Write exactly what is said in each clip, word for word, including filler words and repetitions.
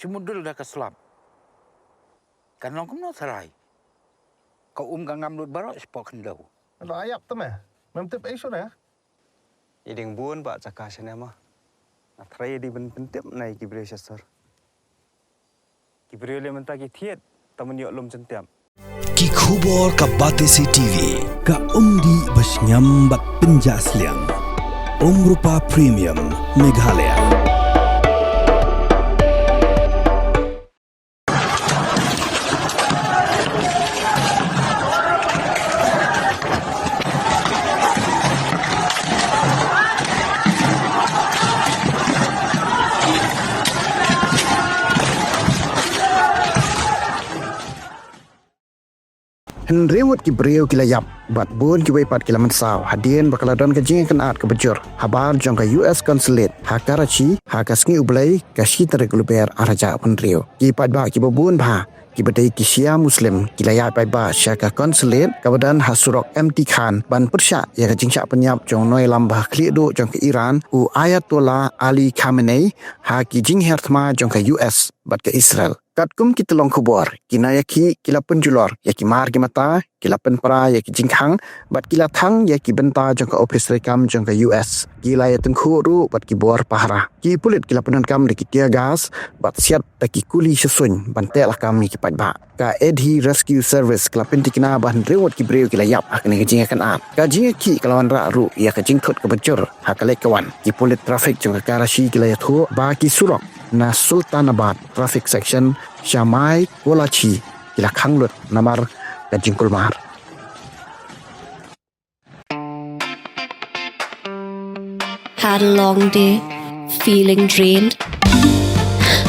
Te mut dul da ka slap. Kan long kumno tharai. Ka um ka ngam lut baroh shapoh khyndew. Lo ayap te me. Mem tip ei shuh ne. I ding bun ba jaka shane ma. Nga tharai i ding ban pyntip na i ki briew sha sor. Ki briew le mynta ki thied ta man ïoh lum jyntiap. Ki khubor ka Batesi T V, ka umdih ba sngem bad pynjah sliang. Umrupa Premium, Meghalaya. Hynriew ngut ki briew ki la ïap bad bun kiwei pat ki la mynsaw hadien ba ka la don ka jingïakynad kaba jur habar jong ka U S Consulate ha Karachi ha ka sngi U Blei ka shi tarik Lber arhajar arphew hynriew. Ki paidbah kiba bun bha kiba dei ki Shia Muslim ki la ïaid paidbah sha ka Consulate kaba don ha surok M T Khan ban pyrshah ïa ka jingshah pynïap jong u nongïalam ba khlieh duh jong ka Iran u Ayatollah Ali Khamenei ha ki jinghiar thma jong ka U S bad ka Israel. Katkum ki tyllong khubor, ki nongïakhih ki la pynjulor ïa ki mar ki mata, ki la pynpra ïa ki jingkhang bad ki la thang ïa ki bynta jong ka ophis treikam jong ka U S. Ki la ïatyngkhuh ruh bad ki bor pahara. Ki pulit ki la pyndonkam da ki tear gas bad siat da ki kuli sha suiñ ban teh lakam ïa ki paidbah. Ka Adhi Rescue Service ka la pyntikna ba hynriew ngut ki briew ki la ïap ha kane ka jingïakynad. Ka jingïakhih ka la wanrah ruh ïa ka jingthut kaba jur ha ka leit ka wan. Ki pulit traffic jong ka Karachi ki la ïathuh ba ki surok na Sultanabad Traffic Section sha Mai Kolachi ki la khang lut namar ka jingkulmar. Had a long day? Feeling drained?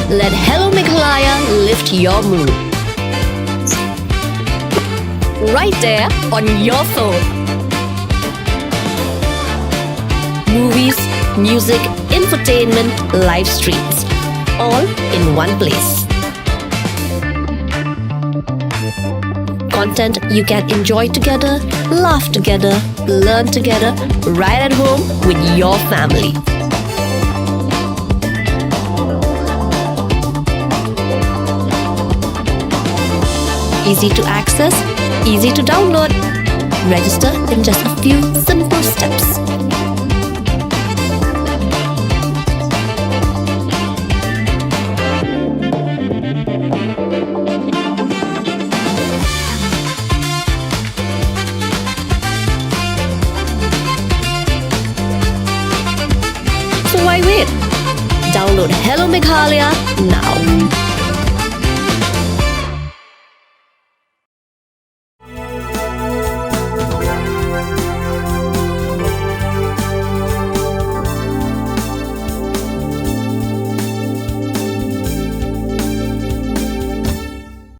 Let Hello Meghalaya lift your mood. Right there on your phone. Movies, music, infotainment, live streams, all in one place. Content you can enjoy together, laugh together, learn together, right at home with your family. Easy to access, easy to download. Register in just a few simple steps. So why wait? Download Hello Meghalaya now.